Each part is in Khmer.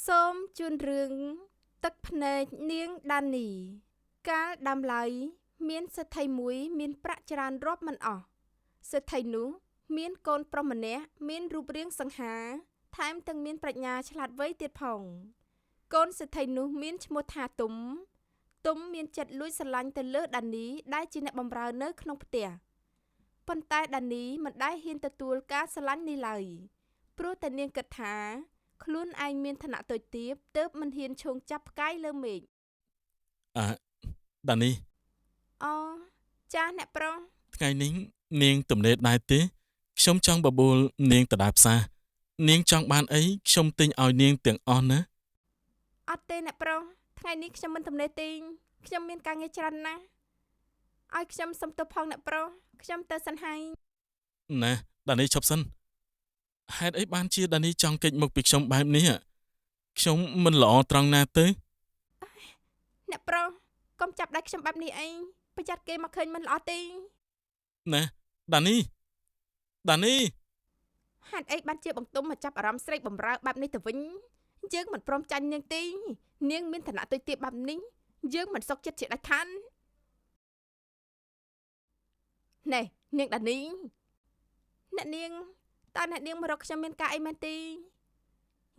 សូមជូនរឿងទឹកភ្នែកនាងដានីកាលដើមឡើយមានសេដ្ឋីមួយមានប្រាក់ច្រើនរាប់មិនអស់សេដ្ឋីនោះមានកូនប្រុសម្នាក់មានរូបរាងសង្ហាថែមទាំងមានប្រាជ្ញាឆ្លាតវៃទៀតផងកូនសេដ្ឋីនោះមានឈ្មោះថាទុំទុំមានចិត្តលួចស្រឡាញ់ទៅលើដានីដែលជាអ្នកបម្រើនៅក្នុងផ្ទះប៉ុន្តែដានីមិនដែលហ៊ានទទួលការស្រឡាញ់នេះឡើយព្រោះតែនាងគិតថាខ្លួនឯងមានឋានៈតូចទាបទើបមិនហ៊ានឈោងចាប់ផ្កាយលើមេឃអ่ะដានីអូចាស់អ្នកប្រុសថ្ងៃនេះនាងទំនេរដែរទេខ្ញុំចង់បបួលនាងទៅដើរផ្សារនាងចង់បានអីខ្ញុំទិញឲ្យនាងទាំងអស់ណាអត់ទេអ្នកប្រុសថ្ងៃនេះខ្ញុំមិនទំនេរទេខ្ញុំមានការងារច្រើនណាស់ឲ្យខ្ញុំសុំទោសផងអ្នកប្រុសខ្ញុំទៅសិនហើយណាដានីឈប់សិនហេតុអីបានជាដានីចង់គេចមុខពីខ្ញុំបែបនេះខ្ញុំមិនល្អត្រង់ណាទេអ្នកប្រុសកុំចាប់ដៃខ្ញុំបែបនេះអីប្រយ័ត្នគេមកឃើញមិនល្អទេណាដានីដានីហេតុអីបានជាបង្ទុំមកចាប់អារម្មណ៍ស្រីបំរើបែបនេះទៅវិញយើងមិនព្រមចាញ់នាងទេនាងមានឋានៈតូចទាបបែបនេះយើងមិនសុខចិត្តជាដាច់ខាតណែនាងដានីអ្នកនាងតើអ្នកនាងមករកខ្ញុំមានការអីមែនទេ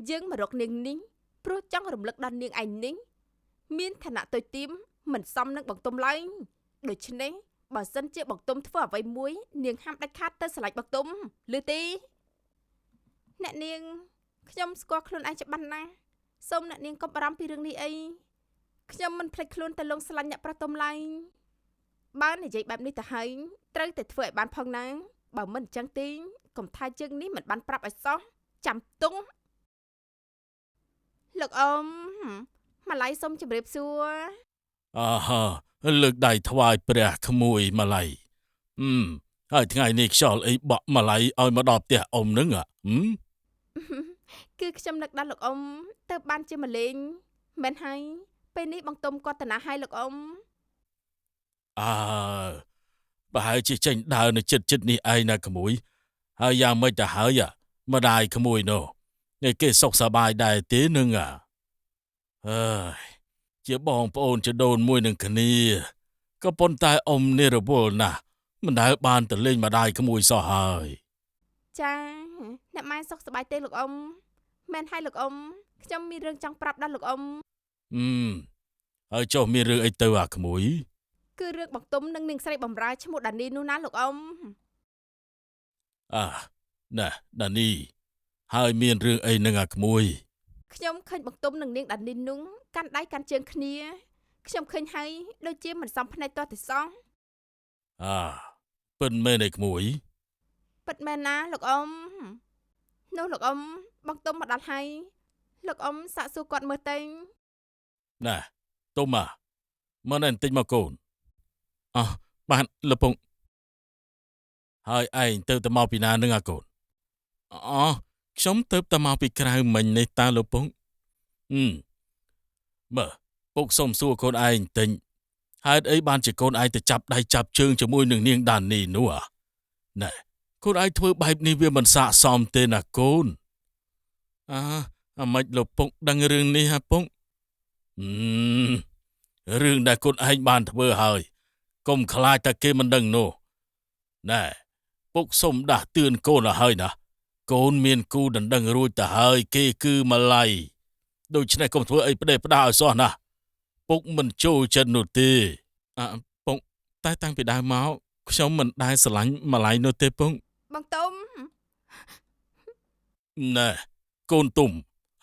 យើងមករកនាងនេះព្រោះចង់រំលឹកដល់នាងឯងនេះមានឋានៈតូចទាបមិនសមនឹងបង្ទុំឡើយដូច្នេះបើសិនជាបង្ទុំធ្វើអ្វីមួយនាងហាមដាច់ខាតទៅស្រឡាញ់បង្ទុំឬទេអ្នកនាងខ្ញុំស្គាល់ខ្លួនឯងច្បាស់ណាស់សូមអ្នកនាងកុំបារម្ភពីរឿងនេះអីខ្ញុំមិនភ្លេចខ្លួនទៅលងស្រឡាញ់អ្នកប្រុសទុំឡើយបើនិយាយបែបនេះទៅហើយត្រូវតែធ្វើឲ្យបានផងណាបើមិនអញ្ចឹងទេកុំថាជើងនេះមិនបានប្រាប់ឲ្យសោះចាំទុងលោកអ៊ំម៉ាឡៃសូមជម្រាបសួរអើហលើកដៃថ្វាយព្រះក្មួយម៉ាឡៃហើយថ្ងៃនេះខ្យល់អីបក់ម៉ាឡៃឲ្យមកដល់ផ្ទះអ៊ំនឹងគឺខ្ញុំនឹកដល់លោកអ៊ំទៅបានជាមកលេងមែនហើយពេលនេះបងទុំគាត់តាណាឲ្យលោកអ៊ំអើប្រហែលជាចេញដើរនៅចិត្តនេះឯងណាក្មួយហើយយ៉ាងម៉េចទៅហើយម្ដាយក្មួយនោះនេះគេសុខសប្បាយដែរទេនឹងអើយជាបងប្អូនជាដូនមួយនឹងគ្នាក៏ប៉ុន្តែអ៊ំនេះរវល់ណាស់មិនដែលបានទៅលេងម្ដាយក្មួយសោះហើយចាអ្នកម៉ែសុខសប្បាយទេលោកអ៊ំមែនហើយលោកអ៊ំខ្ញុំមានរឿងចង់ប្រាប់ដល់លោកអ៊ំហើយចុះមានរឿងអីទៅអាក្មួយគឺរឿងបង្ទុំនិងនាងស្រីបំរើឈ្មោះដានីនោះណាលោកអ៊ំអើណែដានីហើយមានរឿងអីនឹងអាក្មួយខ្ញុំឃើញបង្ទុំនិងនាងដានីនោះកាន់ដៃកាន់ជើងគ្នាខ្ញុំឃើញហើយដូចជាមិនសមភ្នែកទាស់ទេសោះអើពិតមែនឯក្មួយពិតមែនណាលោកអ៊ំនោះលោកអ៊ំបង្ទុំមកដល់ហើយលោកអ៊ំសាកសួរគាត់មើលទៅណែទុំមកនេះបន្តិចមកកូនអោះបានលោកពងហើយឯងទៅតែមកពីណានឹងអាកូនអូខ្ញុំទៅតែមកពីក្រៅមិញនេះតាលោកពងមើលពុកសុំសួរកូនឯងទិញហេតុអីបានជាកូនឯងទៅចាប់ដៃចាប់ជើងជាមួយនឹងនាងដានីនោះណែកូនឯងធ្វើបែបនេះវាមិនស័ក្តិសមទេណាកូនអាម៉េចលោកពុកដឹងរឿងនេះហ่ะពុករឿងដែលកូនឯងបានធ្វើហើយកុំខ្លាចតែគេមិនដឹងនោះណែពុកសុំដាស់តឿនកូនឲ្យហើយណាកូនមានគូដណ្ដឹងរួចទៅហើយគេគឺម៉ាឡៃដូច្នេះកុំធ្វើអីផ្ដេសផ្ដាសឲ្យសោះណាពុកមិនចូលចិត្តនោះទេអើពុកតែតាំងពីដើមមកខ្ញុំមិនដែលស្រឡាញ់ម៉ាឡៃនោះទេពុកបងទុំណែកូនទុំ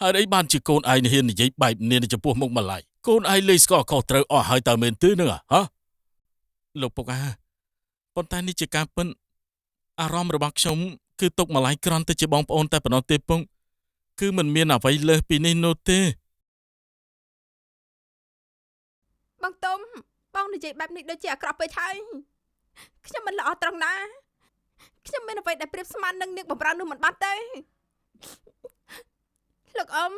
ហើយអីបានជាកូនឯងហ៊ាននិយាយបែបនេះចំពោះមុខម៉ាឡៃកូនឯងលេងស្គាល់ខុសត្រូវអស់ហើយតើមែនទេនឹងហ៎លោកពុកអាប៉ុន្តែនេះជាការពិតអារម្មណ៍របស់ខ្ញុំគឺទុកម្លាយក្រន់ទៅជាបងប្អូនតែប៉ុណ្ណោះទេពុកគឺមិនមានអ្វីលើសពីនេះនោះទេបងទុំបងនិយាយបែបនេះដូចជាអាក្រក់ពេកហើយខ្ញុំមិនល្អត្រង់ណាខ្ញុំមានអ្វីដែលប្រៀបស្មាននឹងនាងបំរើនោះមិនបានទេលោកអ៊ំ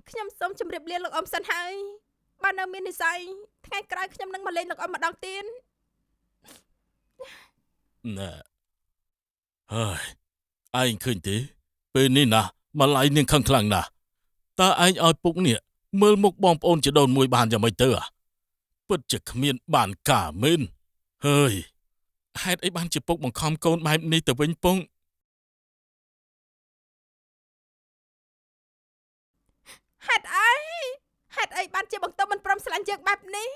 ខ្ញុំសូមជម្រាបលាលោកអ៊ំសិនហើយបើនៅមាននិស័យថ្ងៃក្រោយខ្ញុំនឹងមកលេងលោកអ៊ំម្ដងទៀតណែហើយឯងឃើញទេពេលនេះណាម៉ាឡៃនាងខឹងខ្លាំងណាស់ តើឯងឲ្យពុកនេះមើលមុខបងប្អូនជីដូនមួយបានយ៉ាងម៉េចទៅអាពិតជាគ្មានបានការមែនហើយហេតុអីបានជាពុកបង្ខំកូនបែបនេះទៅវិញពងហេតុអីបានជាបង្ទុំមិនព្រមស្រឡាញ់យើងបែបនេះ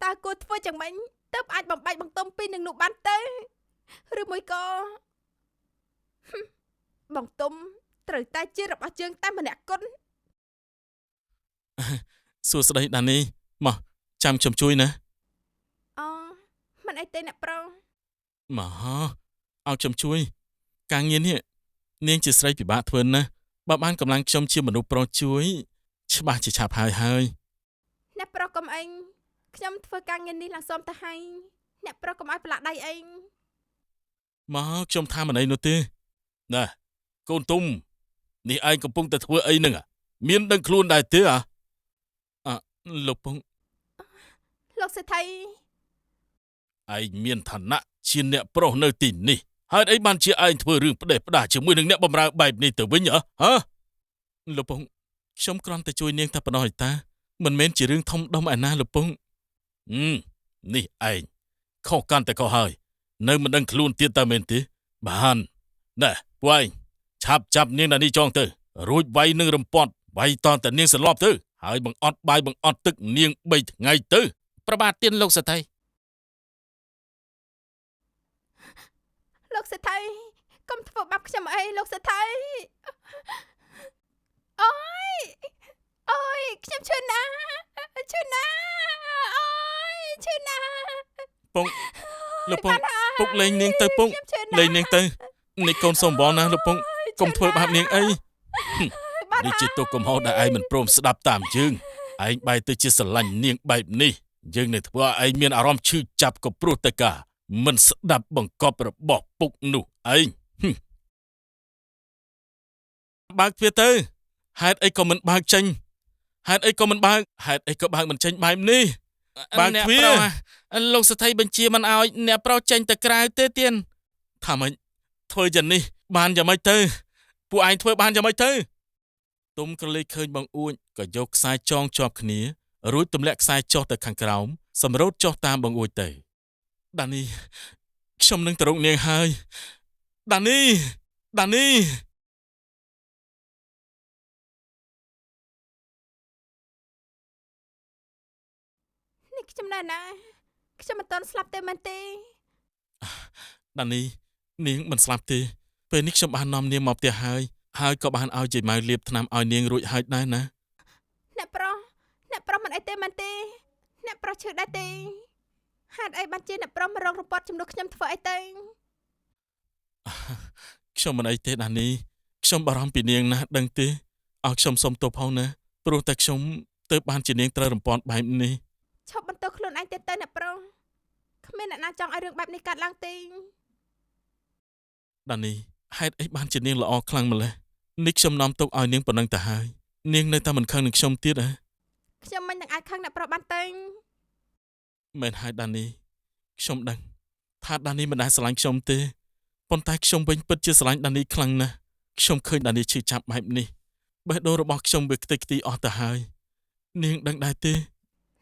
តើគួរធ្វើយ៉ាងម៉េចទើបអាចបំបែកបង្ទុំពីនឹងនោះបានទៅឬមួយក៏បង្ទុំត្រូវតែជារបស់យើងតែម្នាក់គត់សួស្តីដានីមកចាំខ្ញុំជួយណាអូមិនអីទេអ្នកប្រុសមកឲ្យខ្ញុំជួយការងារនេះនាងជាស្រីពិបាកធ្វើណាស់បើបានកម្លាំងខ្ញុំជាមនុស្សប្រុសជួយច្បាស់ជាឆាប់ហើយហើយអ្នកប្រុសកុំអីខ្ញុំធ្វើការងារនេះឡើងសមទៅហើយអ្នកប្រុសកុំឲ្យប្រឡាក់ដៃអីមកខ្ញុំថាមិនអីនោះទេណែកូនទុំនេះឯងកំពុងតែធ្វើអីហ្នឹងមានដឹងខ្លួនដែរទេអាលោកពងលោកសេដ្ឋីឯងមានឋានៈជាអ្នកប្រុសនៅទីនេះហេតុអីបានជាឯងធ្វើរឿងផ្ដេសផ្ដាសជាមួយនឹងអ្នកបម្រើបែបនេះទៅវិញហ៎ហ៎លោកពងខ្ញុំគ្រាន់តែជួយនាងតែប៉ុណ្ណោះឯតាមិនមែនជារឿងធំដុំឯណាលោកពងនេះឯងខុសកាន់តែខុសហើយនៅមិនដឹងខ្លួនទៀតតើមែនទេបានណែពួកឯងឆាប់ចាប់នាងដានីចងទៅរួចវាយនឹងរំពាត់វាយតតែនាងសន្លប់ទៅហើយបង្អត់បាយបង្អត់ទឹកនាង3ថ្ងៃទៅប្របាទទៀនលោកសេដ្ឋីលោកសេដ្ឋីកុំធ្វើបាបខ្ញុំអីលោកសេដ្ឋីអូយអូយខ្ញុំឈឺណាស់ឈឺណាស់អូយឈឺណាស់ពងលោកពងពុកលេងនាងទៅពងលេងនាងទៅនេះកូនសុំបងណាលោកពងកុំធ្វើបាបនាងអីនេះជាទោសកំហុសដែលឯងមិនព្រមស្ដាប់តាមយើងឯងបែរទៅជាស្រឡាញ់នាងបែបនេះយើងនឹងធ្វើឲ្យឯងមានអារម្មណ៍ឈឺចាប់ក៏ព្រោះតែការមិនស្ដាប់បង្កប់របស់ពុកនោះឯងបើកទ្វារទៅហេតុអីក៏មិនបើកចេញហេតុអីក៏មិនបើកហេតុអីក៏បើកមិនចេញបែបនេះបើកទ្វារលោកសេដ្ឋីបញ្ជាមិនឲ្យអ្នកប្រុសចេញទៅក្រៅទេទៀនថាម៉េចធ្វើយ៉ាងនេះបានយ៉ាងម៉េចទៅពួកឯងធ្វើបានយ៉ាងម៉េចទៅទុំក្រឡេកឃើញបងអួចក៏យកខ្សែចងជាប់គ្នារួចទម្លាក់ខ្សែចុះទៅខាងក្រោមសម្រូតចុះតាមបងអួចទៅដានីខ្ញុំនឹងទៅរកនាងហើយដានីដានីនេះខ្ញុំណែណាខ្ញុំមិនទាន់ស្លាប់ទេមែនទេដានីនាងមិនស្លាប់ទេពេលនេះខ្ញុំបាននាំនាងមកផ្ទះហើយហើយក៏បានឲ្យយាយម៉ៅលាបថ្នាំឲ្យនាងរួចហើយដែរណាអ្នកប្រុសអ្នកប្រុសមិនអីទេមែនទេអ្នកប្រុសឈឺដែរទេហេតុអីបានជាអ្នកប្រុសមករងរំពាត់ជំនួសខ្ញុំធ្វើអីទៅខ្ញុំមិនអីទេដានីខ្ញុំបារម្ភពីនាងណាស់ដឹងទេឲ្យខ្ញុំសុំទោសផងណាព្រោះតែខ្ញុំទៅបានជានាងត្រូវរំពាត់បែបនេះឈប់បន្ទោសខ្លួនឯងទៀតទៅអ្នកប្រុសគ្មានអ្នកណាចង់ឲ្យរឿងបែបនេះកើតឡើងទេដានីហេតុអីបានជានាងល្អខ្លាំងម្ល៉េះនេះខ្ញុំនាំទុកឲ្យនាងប៉ុណ្ណឹងទៅហើយនាងនៅតែមិនខឹងនឹងខ្ញុំទៀតហ៎ខ្ញុំមិននឹងអាចខឹងអ្នកប្រុសបានទេមែនហើយដានីខ្ញុំដឹងថាដានីមិនដែលស្រឡាញ់ខ្ញុំទេប៉ុន្តែខ្ញុំវិញពិតជាស្រឡាញ់ដានីខ្លាំងណាស់ខ្ញុំឃើញដានីឈឺចាប់បែបនេះបេះដូងរបស់ខ្ញុំវាខ្ទេចខ្ទីអស់ទៅហើយនាងដឹងដែរទេ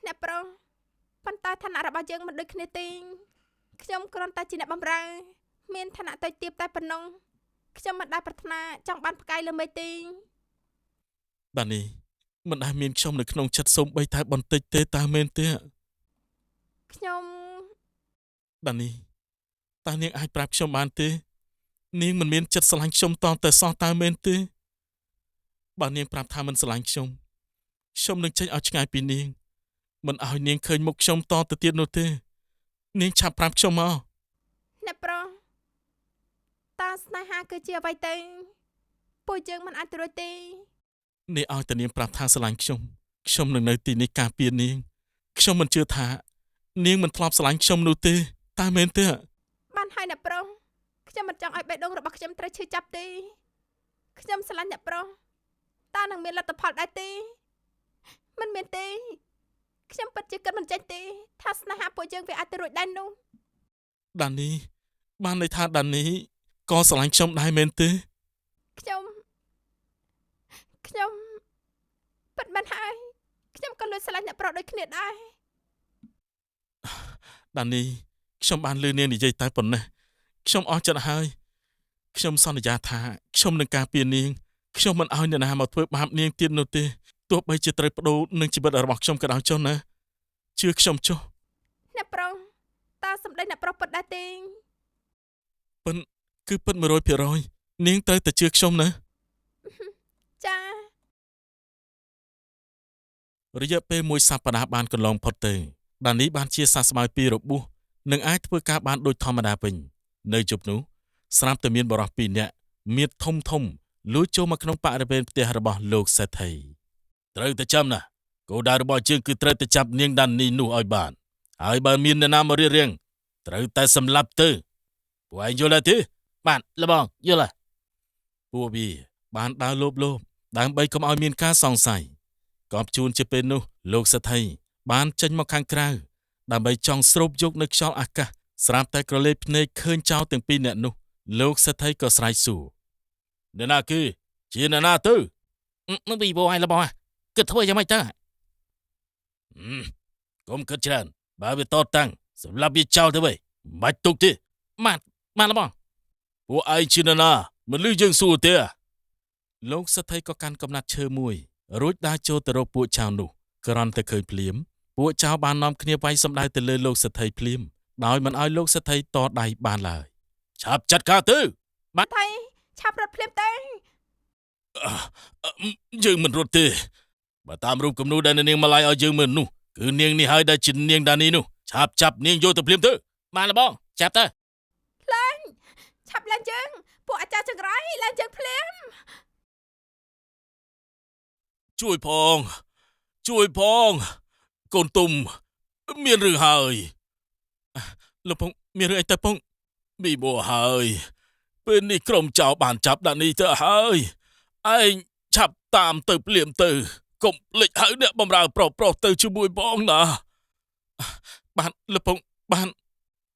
អ្នកប្រុសប៉ុន្តែឋានៈរបស់យើងមិនដូចគ្នាទេខ្ញុំគ្រាន់តែជាអ្នកបម្រើមានឋានៈតូចទាបតែប៉ុណ្ណឹងខ្ញុំមិនដែលប្រាថ្នាចង់បានផ្កាយលើមេឃទេដានីមិនដែលមានខ្ញុំនៅក្នុងចិត្តសូម្បីតែបន្តិចទេតើមែនទេខ្ញុំដានីតើនាងអាចប្រាប់ខ្ញុំបានទេនាងមិនមានចិត្តស្រឡាញ់ខ្ញុំតតែសោះតើមែនទេបើនាងប្រាប់ថាមិនស្រឡាញ់ខ្ញុំខ្ញុំនឹងចេញឲ្យឆ្ងាយពីនាងមិនឲ្យនាងឃើញមុខខ្ញុំតទៅទៀតនោះទេនាងឆាប់ប្រាប់ខ្ញុំមកអ្នកប្រុសតើស្នេហាគឺជាអ្វីទៅពួកយើងមិនអាចទៅរួចទេនេះឲ្យតែនាងប្រាប់ថាស្រឡាញ់ខ្ញុំខ្ញុំនឹងនៅទីនេះការពារនាងខ្ញុំមិនជឿថានាងមិនធ្លាប់ស្រឡាញ់ខ្ញុំនោះទេតើមែនទេបានហើយអ្នកប្រុសខ្ញុំមិនចង់ឲ្យបេះដូងរបស់ខ្ញុំត្រូវឈឺចាប់ទេខ្ញុំស្រឡាញ់អ្នកប្រុសតើនឹងមានលទ្ធផលដែរទេមិនមានទេខ្ញុំពិតជាគិតមិនចេញទេថាស្នេហាពួកយើងវាអាចទៅរួចដែរនោះដានីបានន័យថាដានីក៏ស្រឡាញ់ខ្ញុំដែរមែនទេខ្ញុំខ្ញុំ មែនហើយខ្ញុំក៏លួចស្រឡាញ់អ្នកប្រុសដូចគ្នាដែរដានីខ្ញុំបានលឺនាងនិយាយតែប៉ុណ្ណេះខ្ញុំអស់ចិត្តហើយខ្ញុំសន្យាថាខ្ញុំនឹងការពារនាងខ្ញុំមិនឲ្យអ្នកណាមកធ្វើបាបនាងទៀតនោះទេទោះបីជាត្រូវប្ដូរនឹងជីវិតរបស់ខ្ញុំក៏ដោយចុះណាជឿខ្ញុំចុះអ្នកប្រុសតើសម្ដីអ្នកប្រុសពិតដែរទេពិតគឺពិត100%នាងត្រូវតែជឿខ្ញុំណាចារយៈពេលមួយសប្តាហ៍បានកន្លងផុតទៅដានីបានជាសះស្បើយពីរបួសនិងអាចធ្វើការបានដូចធម្មតាវិញនៅយប់នោះស្រាប់តែមានបុរសពីរនាក់មៀតធំធំលួចចូលមកក្នុងបរិវេណផ្ទះរបស់លោកសេដ្ឋីត្រូវតែចាំណាគោលដៅរបស់យើងគឺត្រូវតែចាប់នាងដានីនោះឲ្យបានហើយបើមានអ្នកណាមករារាំងត្រូវតែសម្លាប់ទៅពួកឯងយល់ទេបាទលបងយល់ហើយពួកវាបានដើរលោបលោបដើម្បីកុំឲ្យមានការសង្ស័យកប់ជួនជាពេលនោះលោកសេដ្ឋីបានចេញមកខាងក្រៅដើម្បីចង់ស្រូបយកនៅខ្យល់អាកាសស្រាប់តែក្រឡេកភ្នែកឃើញចោរទាំងពីរនាក់នោះលោកសេដ្ឋីក៏ស្រែកសួរអ្នកណាគេជាអ្នកណាទៅនឹងពីបងឯងលបងគិតធ្វើយ៉ាងម៉េចទៅកុំគិតច្រើនបើវាតតាំងសម្រាប់វាចោលទៅវិញមិនបាច់ទុកទេបាទបាទលបងពួកឯងជាអ្នកណាមិនលឺយើងសួរទេលោកសេដ្ឋីក៏កាន់កំណាត់ឈើមួយរួចដើរចូលទៅរកពួកចៅនោះគ្រាន់តែឃើញភ្លាមពួកចៅបាននាំគ្នាវាយសម្ដៅទៅលើលោកសេដ្ឋីភ្លាមដោយមិនឲ្យលោកសេដ្ឋីតដៃបានឡើយឆាប់ចាត់ការទៅបាទថៃឆាប់រត់ភ្លាមទៅយើងមិនរត់ទេបើតាមរូបគំនូដែលនាងម៉ាឡៃឲ្យយើងមើលនោះគឺនាងនេះហើយដែលជានាងដានីនោះឆាប់ចាប់នាងយកទៅភ្លាមទៅបាទលបងចាប់ទៅឡើងឆាប់ឡើងជើងពួកអាចារ្យចង្រៃឡើងជើងភ្លាមជួយផងជួយផងកូនទុំមានរឿងហើយលោកពងមានរឿងអីទៅពងមីបោហើយពេលនេះក្រុមចៅបានចាប់ដានីទៅហើយឯងឆាប់តាមទៅភ្លាមទៅកុំភ្លេចហៅអ្នកបម្រើប្រុសៗទៅជាមួយបងណាបាទលោកពងបាន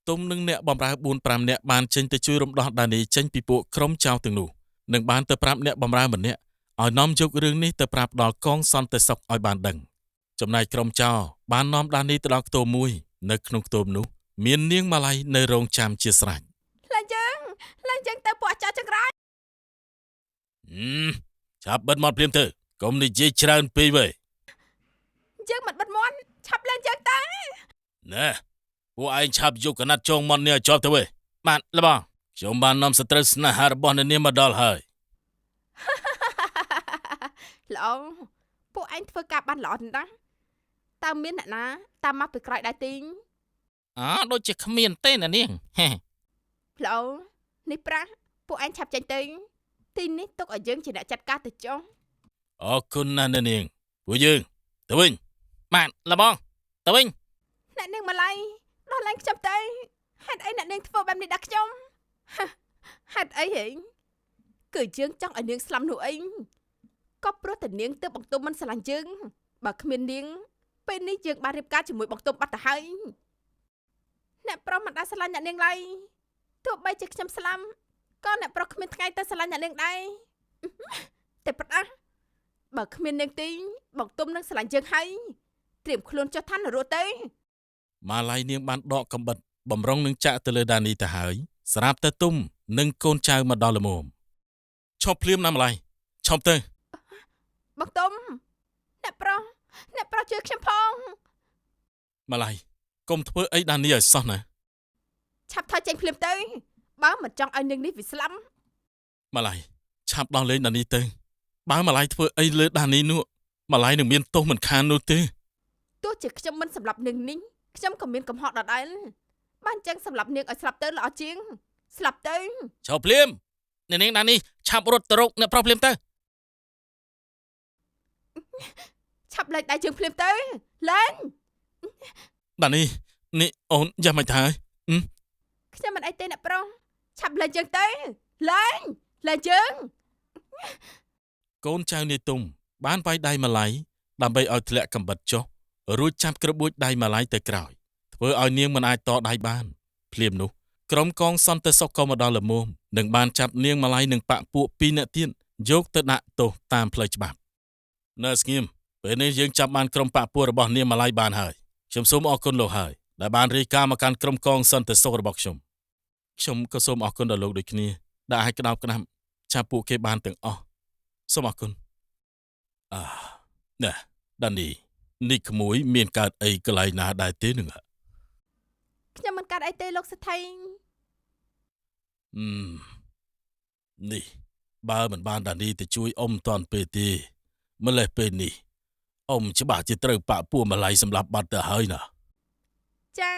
ទុំនិងអ្នកបម្រើ4-5នាក់បានចេញទៅជួយរំដោះដានីចេញពីពួកក្រុមចៅទាំងនោះនិងបានទៅប្រាប់អ្នកបម្រើម្នាក់ឲ្យនាំយករឿងនេះទៅប្រាប់ដល់កងសន្តិសុខឲ្យបានដឹងចំណែកក្រុមចៅបាននាំដានីទៅដល់ខ្ទមមួយនៅក្នុងខ្ទមនោះមាននាងម៉ាឡៃនៅរងចាំជាស្រេចឡើងជើងឡើងជើងទៅពួកអាចារ្យចង្រៃឆាប់បិទមាត់ភ្លាមទៅកុំនិយាយច្រើនពេកវិញយើងមិនបិទមាត់ឆាប់ឡើងជើងទៅណែពួកឯងឆាប់យកកណាត់ចងមាត់នេះឲ្យជាប់ទៅវិញបាទលបងខ្ញុំបាននាំសត្រូវស្នេហារបស់អ្នកនាងមកដល់ហើយ ល្អពួកឯងធ្វើការបានល្អណាស់តើមានអ្នកណាតាមមកពីក្រោយដែរទីងអើដូចជាគ្មានទេអ្នកនាងហេល្អនេះប្រាស់ពួកឯងឆាប់ចេញទៅទីនេះទុកឲ្យយើងជាអ្នកចាត់ការទៅចុះអរគុណណាស់អ្នកនាងពួកយើងទៅវិញបាទលបងទៅវិញអ្នកនាងម៉ាឡៃដោះលែងខ្ញុំទៅហេតុអីអ្នកនាងធ្វើបែបនេះដល់ខ្ញុំហេតុអីហីគឺយើងចង់ឲ្យនាងស្លាប់នោះអីក៏ព្រោះតែនាងទើបបង្ទុំមិនស្រឡាញ់យើងបើគ្មាននាងពេលនេះយើងបានរៀបការជាមួយបង្ទុំបាត់ទៅហើយអ្នកប្រុសមិនដែលស្រឡាញ់អ្នកនាងឡើយទោះបីជាខ្ញុំស្លាប់ក៏អ្នកប្រុសគ្មានថ្ងៃទៅស្រឡាញ់អ្នកនាងដែរតែប្រដាស់បើគ្មាននាងទីបង្ទុំនឹងស្រឡាញ់យើងហើយត្រៀមខ្លួនចុះឋាននរកទៅម៉ាឡៃនាងបានដកកំបិតបំរុងនឹងចាក់ទៅលើដានីទៅហើយស្រាប់តែទុំនិងកូនចៅមកដល់ល្មមឈប់ភ្លាមណាម៉ាឡៃឈប់ទៅបង្ទុំអ្នកប្រុសអ្នកប្រុសជួយខ្ញុំផងម៉ាឡៃកុំធ្វើអីដានីឲ្យសោះណាឆាប់ថយចេញភ្លាមទៅបើមិនចង់ឲ្យនាងនេះវាស្លាប់ម៉ាឡៃឆាប់ដោះលែងដានីទៅបើម៉ាឡៃធ្វើអីលើដានីនោះម៉ាឡៃនឹងមានទោសមិនខាននោះទេទោះជាខ្ញុំមិនសម្លាប់នាងនេះខ្ញុំក៏មានកំហុសដដែលបានចឹងសម្លាប់នាងឲ្យស្លាប់ទៅល្អជាងស្លាប់ទៅឆាប់ភ្លាមអ្នកនាងដានីឆាប់រត់ទៅរកអ្នកប្រុសភ្លាមទៅឆាប់លែងដៃជើងភ្លាមទៅលែងដានីនេះអូនយ៉ាងម៉េចទៅហើយខ្ញុំមិនអីទេអ្នកប្រុសឆាប់លែងជើងទៅលែងលែងជើងកូនចៅនាយទុំបានវាយដៃម៉ាឡៃដើម្បីឲ្យធ្លាក់កំបិតចុះរួចចាប់ក្របួចដៃម៉ាឡៃទៅក្រោយធ្វើឲ្យនាងមិនអាចតដៃបានភ្លាមនោះក្រុមកងសន្តិសុខក៏មកដល់ល្មមនិងបានចាប់នាងម៉ាឡៃនិងបាក់ពួកពីរនាក់ទៀតយកទៅដាក់ទោសតាមផ្លូវច្បាប់នៅស្ងៀម ពេលនេះយើងចាប់បានក្រុមបកពួករបស់នាងម៉ាឡៃបានហើយខ្ញុំសូមអរគុណលោកហើយដែលបានរាយការណ៍មកកាន់ក្រុមកងសន្តិសុខរបស់ខ្ញុំ ខ្ញុំក៏សូមអរគុណដល់លោកដូចគ្នាដែលអាចក្តោបក្តាប់ចាប់ពួកគេបានទាំងអស់សូមអរគុណ អាណែដានីនេះក្មួយមានកើតអីកន្លែងណាដែរទេនឹង ខ្ញុំមិនកើតអីទេលោកសេដ្ឋី អឺនេះបើមិនបានដានីទៅជួយអ៊ំតាន់ពេលទេម្លេះពេលនេះអ៊ំច្បាស់ជាត្រូវបាក់ពួកម្លៃសម្រាប់បាត់ទៅហើយណា ចា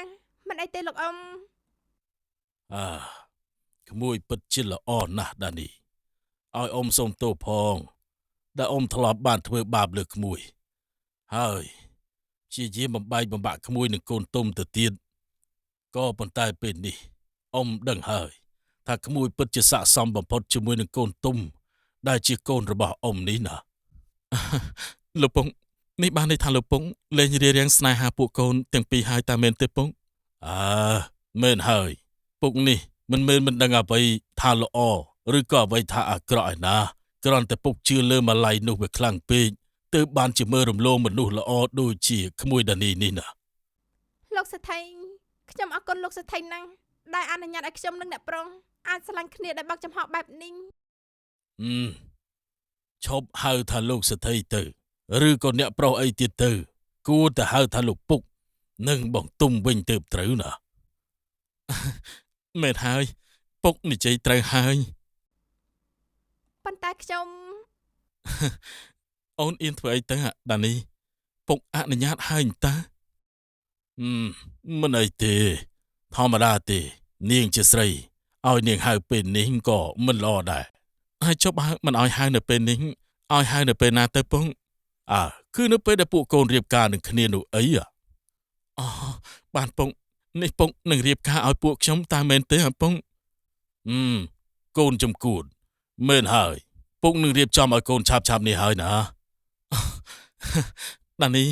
មិនអីទេលោកអ៊ំ អាក្មួយពិតជាល្អណាស់ដានីឲ្យអ៊ំសូមទោសផងដែលអ៊ំធ្លាប់បានធ្វើបាបលើក្មួយហើយជាយាមបំបែកបំបាក់ក្មួយនឹងកូនទុំទៅទៀតក៏ប៉ុន្តែពេលនេះអ៊ំដឹងហើយថាក្មួយពិតជាស័ក្តិសមបំផុតជាមួយនឹងកូនទុំដែលជាកូនរបស់អ៊ំនេះណា លោកពងនេះបានន័យថាលោកពងលែងរារាំងស្នេហាពួកកូនទាំងពីរហើយតើមែនទេពង អើមែនហើយពុកនេះមិនមែនមិនដឹងអ្វីថាល្អឬក៏អ្វីថាអាក្រក់ឯណាគ្រាន់តែពុកជឿលើម៉ាឡៃនោះវាខ្លាំងពេកទើបបានជាមើលរំលងមនុស្សល្អដូចជាក្មួយដានីនេះណា លោកសេដ្ឋីខ្ញុំអរគុណលោកសេដ្ឋីណាស់ដែលអនុញ្ញាតឲ្យខ្ញុំនិងអ្នកប្រុសអាចស្រឡាញ់គ្នាដោយបើកចំហបែបនេះ អឺឈប់ហៅថាលោកសេដ្ឋីទៅឬក៏អ្នកប្រុសអីទៀតទៅគួរតែហៅថាលោកពុកនិងបងទុំវិញទើបត្រូវណា មែនហើយពុកនិយាយត្រូវហើយ ប៉ុន្តែខ្ញុំ អូនអៀនធ្វើអីទៅដានីពុកអនុញ្ញាតហើយតា មិនអីទេធម្មតាទេនាងជាស្រីឲ្យនាងហៅពេលនេះក៏មិនល្អដែរ ហើយចុះបើមិនឲ្យហៅនៅពេលនេះឲ្យហៅនៅពេលណាទៅពង អើគឺនៅពេលដែលពួកកូនរៀបការនឹងគ្នានោះអី អូបានពងនេះពងនឹងរៀបការឲ្យពួកខ្ញុំតើមែនទេអពង កូនចំគួតមែនហើយពុកនឹងរៀបចំឲ្យកូនឆាប់ៗនេះហើយណា ដានី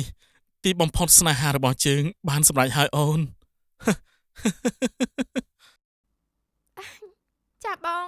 ទីបំផុតស្នេហារបស់ជើងបានសម្រេចហើយអូន ចាបង